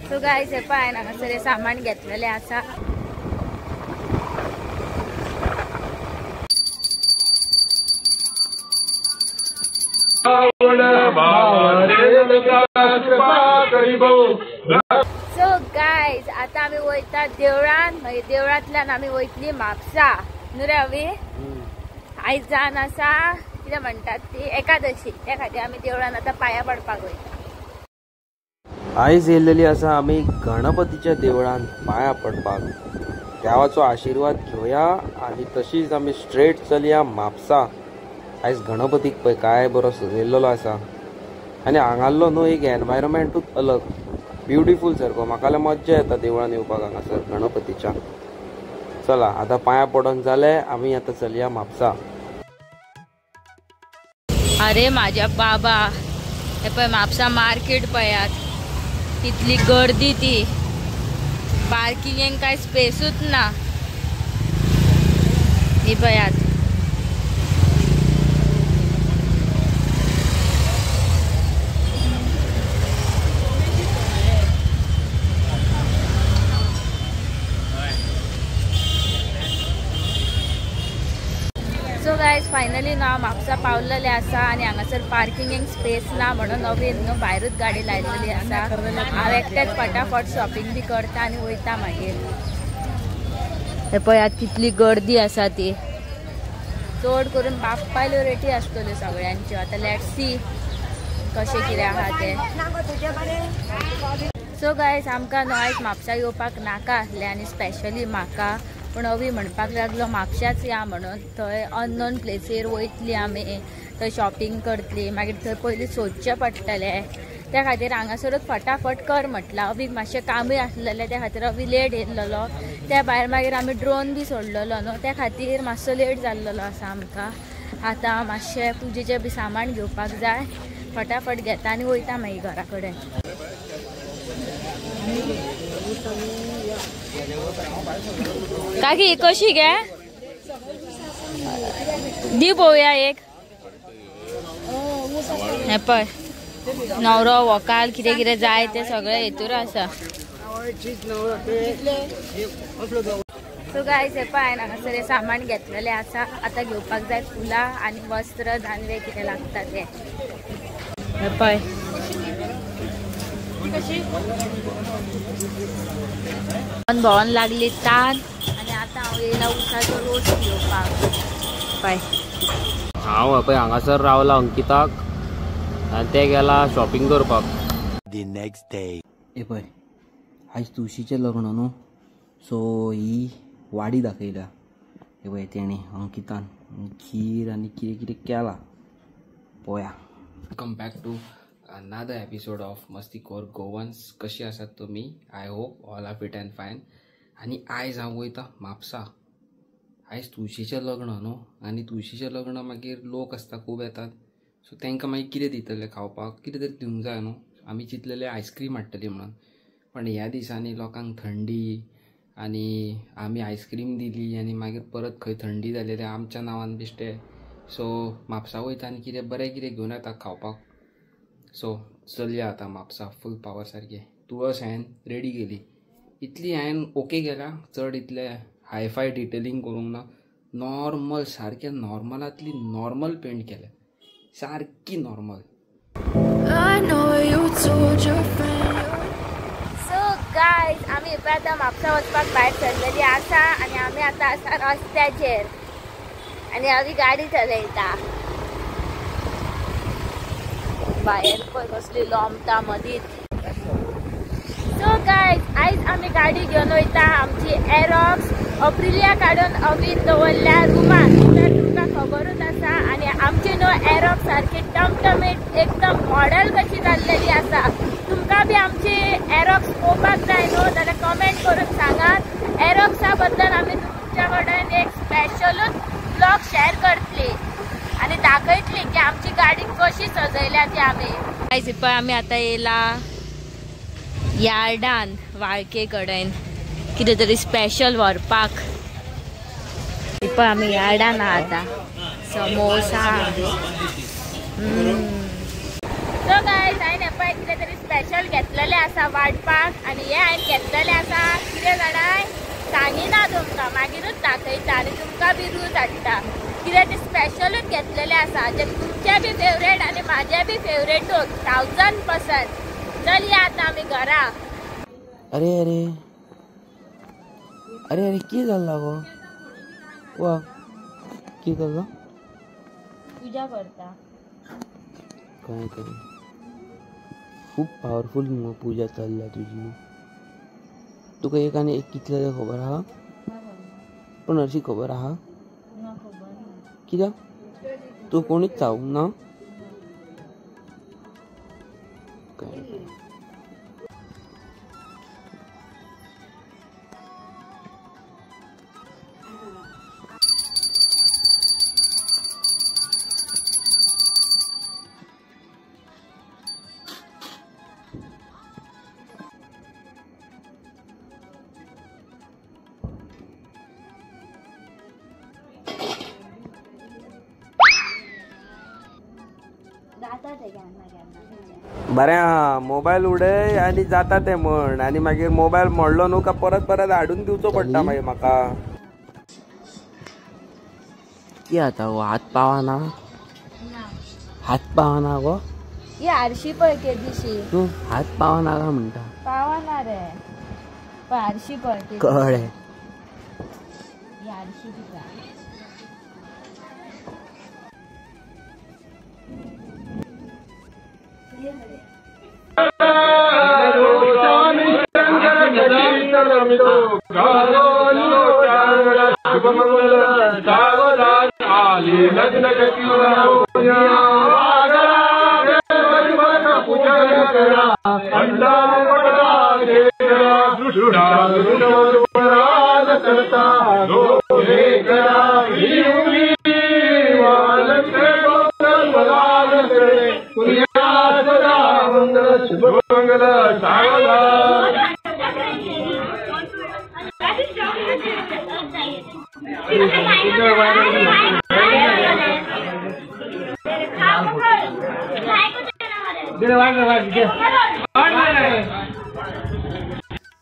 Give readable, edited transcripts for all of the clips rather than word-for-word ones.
So guys हे पळय हांगासर हे सामान घेतलेलें आसा. सो गायज आता आमी वयता देवळान, मागीर देवळांतल्यान आमी वयतली म्हापसा. न्हू रे अवी? आयज जावन आसा कितें म्हणटात ती एकादशी, त्या खातीर आमी देवळान आतां पांया पडपाक वयता. आयज येयलेली आसा आमी गणपतीच्या देवळान पांया पडपाक. देवाचो आशिर्वाद घेवया आनी तशीच आमी स्ट्रेट चलया म्हापसा. आयज गणपतीक पळय काय बरो सजयल्लो आसा आनी हांगाल्लो न्हू एक एनवायरमेंटूच अलग ब्युटिफूल सारको. म्हाका मज्जा येता देवळान येवपाक हांगासर गणपतीच्या. चला आतां पांया पडोन जाले, आमी आतां चलया म्हापसा. अरे माझ्या बाबा, हे पळय म्हापसा मार्केट पळयात, कितली गर्दी ती. पार्किंगेक काय स्पेसूच ना. ही पळयात गायज फायनली ना म्हापसा पावलेले आसा आनी हांगासर पार्किंगेक स्पेस ना म्हणून नवीन न्हू भायरूच गाडी लायलेली आसा. हांव एकटेच फटाफट शॉपिंग बी करता आनी वयता मागीर. हे पळयात कितली गर्दी आसा ती. चड करून बाप्पायल्यो रेटी आसतल्यो सगळ्यांच्यो. आतां let's see कशें कितें आहा तें. सो गायज आमकां न्हू आयज म्हापसा येवपाक नाका आसलें आनी स्पेशली म्हाका, पूण अवी म्हणपाक लागलो म्हापशाच या म्हणून. थंय अननोन प्लेसीर वयतली आमी, थंय शॉपिंग करतली, मागीर थंय पयलीं सोदचें पडटलें. त्या खातीर हांगासरूच फटाफट कर म्हटलां. अवीक मातशें कामूय आसलेलें त्या खातीर अवी लेट येयल्लो. त्या भायर मागीर आमी ड्रोन बी सोडलेलो न्हू, त्या खातीर मातसो लेट जाल्लेलो आसा आमकां. आतां मातशें पुजेचें बी सामान घेवपाक जाय, फटाफट घेता आनी वयता मागीर घरा कडेन. काकी कशी गे दी पळोवया एक. हे पळय नवरो वकाल कितें कितें जाय तें सगळें हेतूर आसा. सो गायज हे पळय हांगासर हे सामान घेतलेलें आसा. आतां घेवपाक जाय फुलां आनी वस्त्र जानवें कितें लागता तें. हे पळय भोंवन लागली तान आनी आतां हांव येयला उसाचो रोस घेवपाक. पळय हांव पळय हांगासर रावला अंकिताक आनी ते गेला शॉपिंग करपाक. The next day. हे पळय आयज तुळशीचें लग्न न्हू, सो ही वाडी दाखयल्या. हे पळय तेणें अंकितान खीर आनी कितें कितें केलां पळोवया. Welcome back to another episode of Mastikoar Goans. कशी आसात तुमी? I hope all are fit and fine. आनी आयज हांव वयता म्हापसा. आयज तुळशीचें लग्न न्हू, आनी तुळशीचें लग्न मागीर लोक आसता खूब येतात, सो तांकां मागीर कितें दितले खावपाक, कितें तरी दिवंक जाय न्हू. आमी चिंतलेले आयस्क्रीम हाडटली म्हणून, पण ह्या दिसांनी लोकांक थंडी आनी आमी आयस्क्रीम दिली आनी मागीर परत खंय थंडी जालेली आमच्या नांवान बिश्टे. सो म्हापसा वयता आनी कितें बरें कितें घेवन येता खावपाक. सो चलया आतां म्हापसा फूल पावर सारकें. तुळस हांवें रेडी केली, इतली हांवें ओके केल्या, चड इतलें हायफाय डिटेलिंग करूंक ना, नॉर्मल सारकें नॉर्मलांतली नॉर्मल पेंट केल्या, सारकी नॉर्मल. सो गायज आमी आतां म्हापसा वचपाक भायर सरलेली आसा आनी आमी आतां आसा रस्त्याचेर आनी आमी गाडी चलयता. भायर पळय कसली लोमता मदींच. सो गायज आयज आमी गाडी घेवन वयता आमची एरॉक्स अप्रिलिया काडून अवीन दवरल्या रुमान, तर तुमकां खबरूच आसा. आनी आमची न्हू एरॉक्स सारकी टमटमीत एकदम मॉडल कशी जाल्लेली आसा. तुमकां बी आमची एरॉक्स पळोवपाक जाय न्हू जाल्यार कमेंट करून सांगात. एरॉक्सा बद्दल आमी तुमच्या कडेन एक स्पेशलूच ब्लॉग शेअर करतली आनी दाखयतली की आमची गाडी कशी सजयल्या ती आमी. गायज पळय आमी आतां येयला यार्डान वाळके कडेन कितें तरी स्पेशल व्हरपाक. पळय आमी यार्डान आतां समोसा. सो गायज हांवें पळय कितें तरी स्पेशल घेतलेले आसा वाटपाक आनी हे हांवें घेतलेले आसा कितें जाणाय सांगिना तुमकां, मागीरूच दाखयता आनी तुमकां बी रूच हाडटा. कितें ते स्पेशलूच घेतलेले आसा जे तुमचे बी फेवरेट आनी म्हाजे बी फेवरेटूच 1000%. चल या आतां आमी घरा. अरे अरे अरे अरे की जाल्ला गो? वा की जाल्ला? पूजा करता. काय काय खूब पावरफुल मुगो पूजा चल्ल्या तुजी. तुका एक आनी एक कितले ते खबर आहा? पण हरशी खबर आहा? कित्याक तूं कोणीच चावूंक ना? काय बरें आहा, मोबायल उडय आनी जाता तें म्हण, आनी मागीर मोबायल मोडलो न्हू का परत परत हाडून दिवचो पडटा मागीर म्हाका. की आतां गो हात पावना? हात पावना गो? ही आरशी पळय केदीशी. तूं हात पावना काय म्हणटा? पावना रे, पळय आरशी पळय. कळ्ळें. ही आरशी तुका.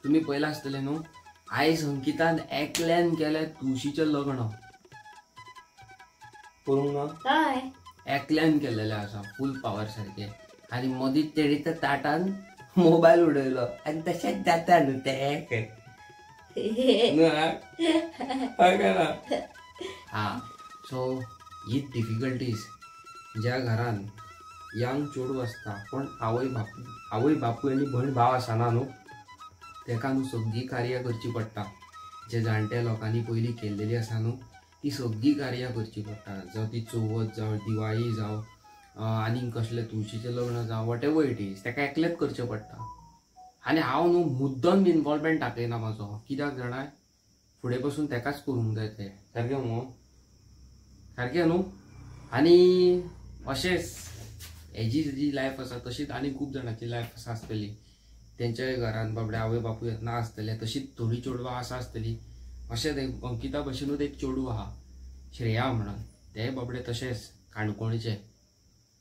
तुम्ही पयला आसतले न्हू, आयज अंकितान एकल्यान केलें तुळशीचें लग्न. करूंक ना? एकल्यान केलेलें आसा फूल पावर सारकें. आनी मदींच तेणी त्या ताटान मोबायल उडयलो आनी तशेंच जाता न्हू तें. हा, सो ही डिफिकल्टीज ज्या घरान यंग चेडूं आसता पण आवय बापूय आनी भयण भाव आसना न्हू, तेका न्हू सगळीं कार्यां करचीं पडटा. जे जाणट्या लोकांनी पयलीं केल्लेली आसा न्हू ती सगळीं कार्यां करचीं पडटा. जावं ती चवथ जावं दिवाळी जावं आनीक कसलें तुळशीचें लग्न जावं, what ever it is, तेका एकलेंच करचें पडटा. आनी हांव न्हू मुद्दम इनवॉल्वमेंट दाखयना म्हाजो, कित्याक जाणा फुडें पसून तेकाच करूंक जाय तें. सारकें मगो? सारकें न्हू? आनी अशेंच हेजी जी लायफ आसा तशीच आनी खूब जाणांची लायफ आसा आसतली. तेंच्याय घरान बाबडे आवय बापूय ना आसतले, तशीच थोडीं चेडवां आसा आसतली. अशेंच एक अंकिता भशेनूच एक चेडूं आहा श्रेया म्हणून, तें बाबडे तशेंच काणकोणचें.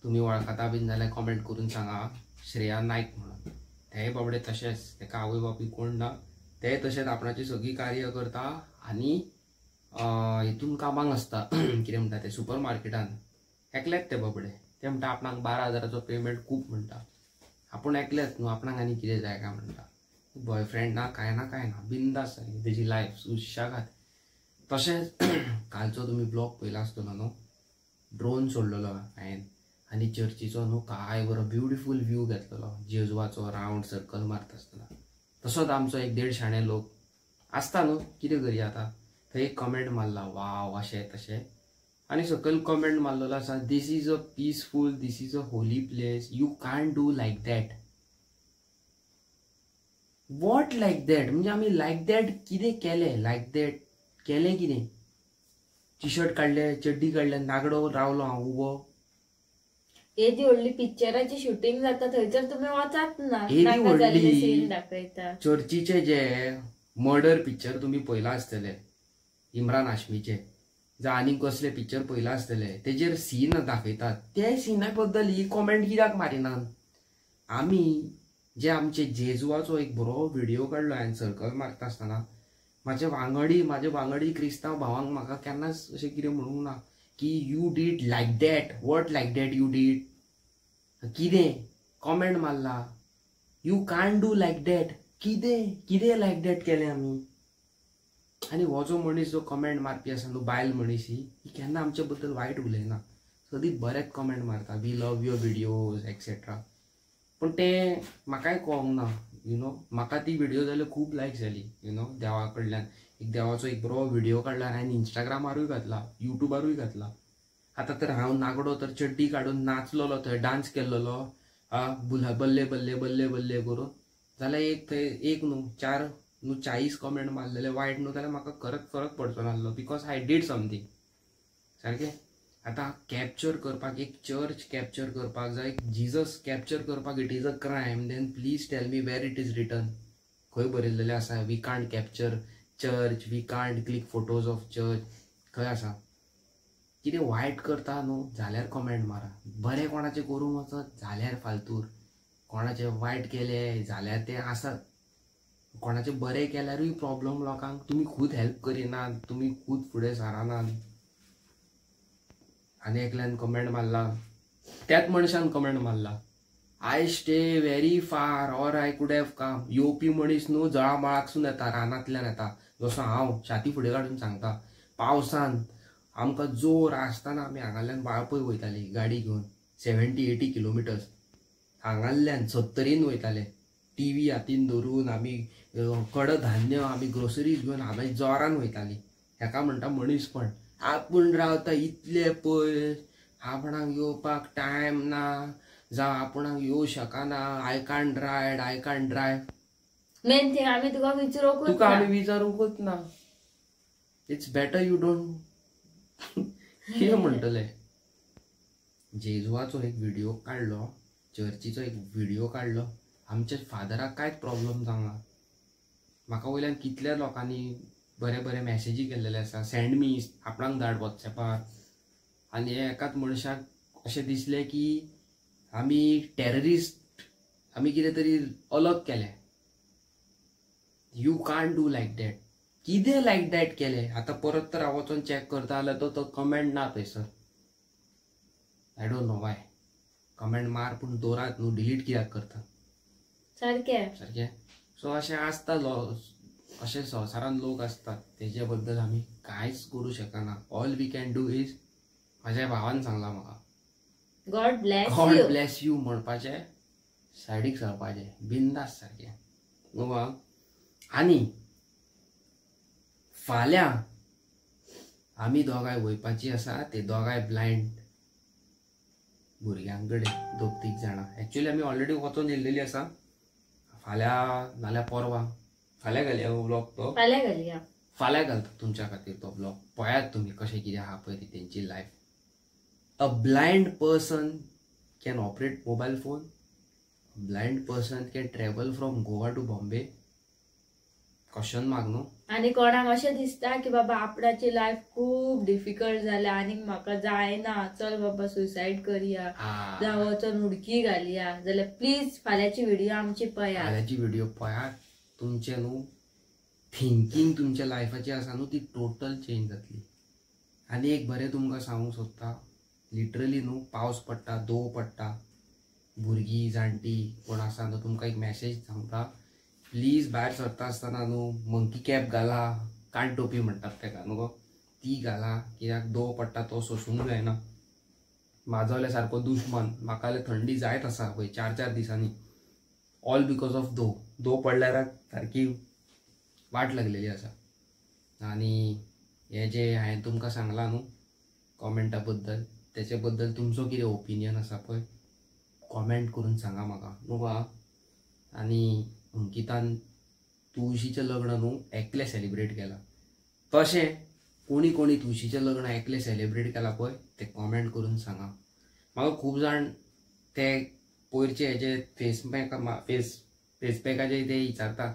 तुमी वळखता बीन जाल्यार कॉमेंट करून सांगा, श्रेया नायक म्हणून. तेंय बाबडे तशेंच, तेका आवय बापूय कोण ना, ते तशेंच आपणाची सगळीं कार्य करता आनी हितून कामाक आसता. कितें म्हणटा ते सुपर मार्केटान एकलेच ते बाबडे. ते म्हणटा आपणाक 12,000 पेमेंट खूब म्हणटा, आपूण एकलेच न्हू, आपणाक आनी कितें जाय काय म्हणटा. बॉयफ्रेंड ना काय ना काय ना, बिंदास सारकी तेजी लायफ सुशेगाद. तशेंच कालचो तुमी ब्लॉग पळयला आसतलो न्हू, ड्रोन सोडलेलो हांवें आनी चर्चीचो न्हू काय बरो ब्युटिफूल व्यू घेतलेलो, जेजवाचो रावंड सर्कल मारता आसतना. तसोच आमचो एक 1.5 शाणे लोक आसता न्हू, कितें करया आतां, थंय एक कमेंट मारला वाव अशें तशें, आनी सकयल कमेंट मारलेलो आसा, this is a peaceful, this is a holy place, you can't do like that. What like that? म्हणजे आमी लायक that कितें केलें? लायक that केलें कितें? टी शर्ट काडले, चड्डी काडले, नागडो रावलो हांव उबो. एदी व्हडली पिक्चराची शूटिंग जाता थंयसर तुमी वचात ना, एदी व्हडली सीन दाखयता. चर्चीचे जे मर्डर पिक्चर तुमी पळयलां आसतलें, इम्रान हाशमीचे, जावं आनीक कसले पिक्चर पळयलां आसतले, तेजेर सीन दाखयतात. ते सिना बद्दल ही कॉमेंट कित्याक मारिनात? आमी जे आमचे जेजुवाचो एक बरो व्हिडिओ काडलो हांवें सर्कल मारता आसतना, म्हाजे वांगडी क्रिस्तांव भावांक म्हाका केन्नाच अशें कितें म्हणूंक ना की you did like that, what like that you did, कितें कॉमेंट मारला, you can't do like that, कितें कितें लायक that केलें आमी. आनी हो जो मनीस जो कमेंट मारपी आसा न्हू, बायल मनीस ही केन्ना आमचे बद्दल वायट उलयना, सदींच बरेंच कमेंट मारता, we love your videos etcetera. पूण तें म्हाकाय कळोंक ना, you know, म्हाका ती व्हिडियो जाल्यार खूब लायक जाली, you know, देवा कडल्यान एक देवाचो एक बरो व्हिडियो काडला हांवें, इंस्टाग्रामारूय घातला, युट्यूबारूय घातला. आतां तर हांव नागडो तर चड्डी काडून नाचलोलो थंय, डांस केल्लोलो बल्ले बल्ले बल्ले बल्ले करून, जाल्यार एक थंय एक न्हू चार न्हू 40 कमेंट मारलेले वायट न्हू, जाल्यार म्हाका खरंच फरक पडचो नासलो, because I did something. सारकें आतां कॅप्चर करपाक, एक चर्च कॅप्चर करपाक जाय, एक जिजस कॅप्चर करपाक it is a crime, then please tell me where it is written, खंय बरयल्लेलें आसा we can't capture church, we can't click photos of church, खंय आसा? कितें वायट करता न्हू जाल्यार कमेंट मारा, बरें कोणाचें करूंक वचत जाल्यार फालतूर, कोणाचें वायट केलें जाल्यार तें आसात, कोणाचें बरें केल्यारूय प्रॉब्लम लोकांक, तुमी खूद हेल्प करिनात, तुमी खूद फुडें सरानात. आनी एकल्यान कमेंट मारला, त्याच मनशान कमेंट मारला, I stay very far or I could have come. येवपी मनीस न्हू जळामळाकसून येता, रानांतल्यान येता, जसो हांव छाती फुडें काडून सांगता, पावसान आमकां जोर आसतना आमी हांगाल्यान वाळपय वयताली गाडी घेवन, 70-80 किलोमिटर्स हांगाल्यान 70 वयताले, टी व्ही हातीन धरून आमी कडधान्य आमी ग्रोसरीज घेवन आमी जोरान वयताली. हेका म्हणटा मनीसपण. आपूण रावता इतले पयस, आपणाक येवपाक टायम ना, जावं आपणाक येवं शकना, I can't ride, I can't drive. Main thing आमी तुका विचारूंकूच, तुका आमी विचारूंकूच ना, it's better you don't. कितें म्हणटले? जेजुवाचो एक व्हिडिओ काडलो, चर्चीचो एक व्हिडिओ काडलो, आमच्या फादराक कांयच प्रॉब्लम जावंक ना. म्हाका वयल्यान कितल्या लोकांनी बरे बरे मॅसेजी केल्लेले आसा, सँड मी, आपणाक धाड वॉट्सॅपार. आनी एकाच मनशाक अशें दिसलें की आमी टॅररिस्ट, आमी कितें तरी अलग केलें, you can't do like that, कितें लायक that केलें. आतां परत तर हांव वचोन चॅक करता जाल्यार तो कमेंट ना थंयसर, I don't know why. Comment मार पूण दवरात न्हू, डिलीट कित्याक करता? सारकें सारकें. सो अशें आसता, अशें संवसारान लोक आसतात, तेजे बद्दल आमी कांयच करूं शकना. All we can do is, म्हाज्या भावान सांगलां म्हाका, गॉड ब्लॅस, गॉड ब्लॅस you म्हणपाचें, सायडीक सरपाचें बिंदास सारकें न्हू. आनी फाल्यां आमी दोगांय वयपाची आसा ते दोगांय ब्लायंड भुरग्यां कडेन, दोग तीग जाणां. एक्चुअली आमी ऑलरेडी वचोन येयल्लेली आसा, फाल्यां नाल्यार परवां, फाल्यां घालया हो ब्लॉग, तो फाल्यां घालया, फाल्यां घालता तुमच्या खातीर तो ब्लॉग. पळयात तुमी कशें कितें आहा पळय ती तेंची life. A blind person can operate mobile phone, a blind person can travel from Goa to Bombay, question mark न्हू. आनी कोणाक अशें दिसता की बाबा आपणाची लायफ खूब डिफिकल्ट जाल्या आनी म्हाका जायना, चल बाबा सुसायड करया, जावं वचोन उडकी घालया, जाल्यार प्लीज फाल्यांची व्हिडिओ आमची पळयात. फाल्यांची व्हिडिओ पळयात, तुमचें न्हू थिंकींग तुमच्या लायफाची आसा न्हू ती टोटल चेंज जातली. आनी एक बरें तुमकां सांगूंक सोदता, लिटरली न्हू पावस पडटा, दव पडटा, भुरगीं जाणटी कोण आसा न्हू, तुमकां एक मॅसेज सांगता, प्लीज भायर सरता आसतना न्हू मंकी कॅप घाला, कान टोपी म्हणटात तेका न्हू गो, ती घाला, कित्याक दव पडटा तो सोसूंक जायना. म्हाजो जाल्यार सारको दुश्मन, म्हाका जाल्यार थंडी जायत आसा पळय 4-4 दिसांनी, ऑल because of दव. दव पडल्यार सारकी वाट लागलेली आसा. आनी हें जें हांवें तुमकां सांगलां न्हू कॉमेंटा बद्दल, तेचे बद्दल तुमचो कितें ओपिनियन आसा पळय कॉमेंट करून सांगा म्हाका न्हू गो. आनी अंकितान तुळशीचें लग्न न्हू एकलें सेलिब्रेट केलां, तशें कोणी कोणी तुळशीचें लग्न एकलें सेलिब्रेट केलां पळय तें कॉमेंट करून सांगा म्हाका. खूब जाण ते पयरचे हेजे फेस फेस पॅकाचे ते विचारता,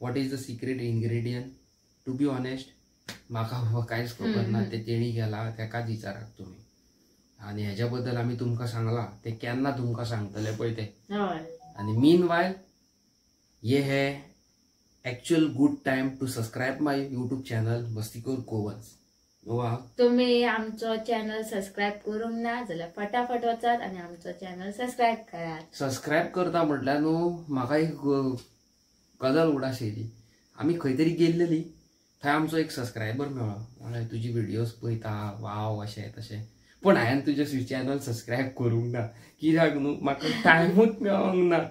what is the secret ingredient. To be honest म्हाका कांयच खबर ना, ते तेणी केलां तेकाच विचारात तुमी. आनी हेज्या बद्दल आमी तुमकां सांगलां, ते केन्ना तुमकां सांगतले पळय ते. आनी मीन वायल ये है actual good time to subscribe my YouTube channel Mastikhor Goans. वा तुम्ही आमचो चॅनल सबस्क्रायब करूंक ना जाल्यार फटाफट वचात आनी आमचो चॅनल सबस्क्रायब करात. सबस्क्रायब करता म्हटल्यार न्हू म्हाका एक गजाल उडास येयली. आमी खंय तरी गेल्लेली, थंय आमचो एक सबस्क्रायबर मेळ्ळो. म्हणलें तुजी व्हिडियोज पळयता, वाव अशें तशें, पूण हांवें तुजें चॅनल सबस्क्रायब करूंक ना, कित्याक न्हू म्हाका टायमूच मेळोंक ना.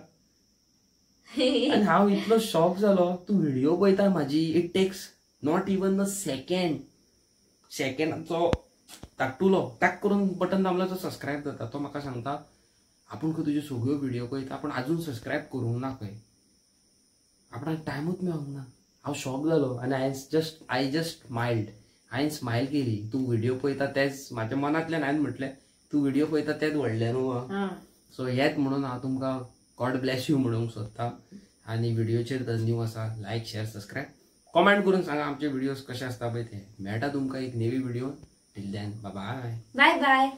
आनी हांव इतलो शॉक जालो, तूं व्हिडियो पळयता म्हाजी, it takes not even a second, सेकंडाचो ताकटुलो टाक करून बटन दामलो तो सबस्क्रायब जाता. तो म्हाका सांगता आपूण खंय तुज्यो सगळ्यो व्हिडियो पळयता पूण आजून सबस्क्रायब करूंक ना, खंय आपणाक टायमूच मेळोंक ना. हांव शॉक जालो आनी I just smiled. हांवें स्मायल केली. तूं व्हिडियो पळयता तेच म्हाज्या मनांतल्यान हांवें म्हटलें तूं व्हिडियो पळयता तेच व्हडलें न्हू. सो हेच म्हणून हांव तुमकां गॉड ब्लॅस you म्हणूंक सोदता. आनी व्हिडियोचेर जर न्यू आसा लायक शेअर सबस्क्रायब कॉमेंट करून सांगा आमचे व्हिडियोज कशे आसता पळय ते. मेळटा तुमकां एक नवी video. Till then bye bye bye.